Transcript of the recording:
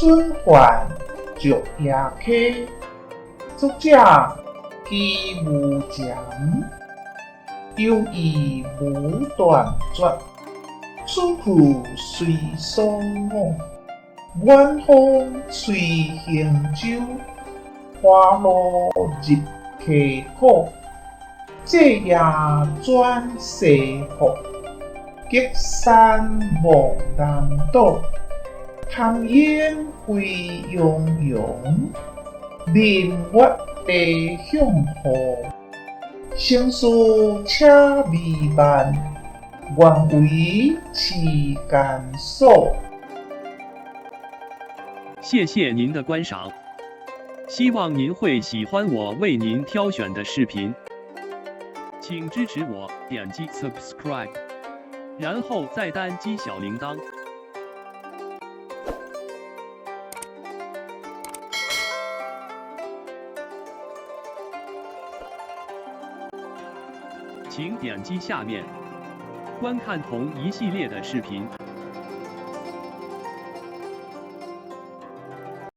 春還石崖溪，作者姬無禪，幽意無斷絕，此去隨所往。遠風吹輕舟，花露入溪口。這夜轉西湖，激山望南島。潭影飛洋洋，明月低向雨。生死且彌漫，願為市間鎖。謝謝您的觀賞，希望您會喜歡我為您挑選的視頻，請支持我點擊 subscribe，然後再單擊小鈴鐺。請點擊下面觀看同一系列的視頻。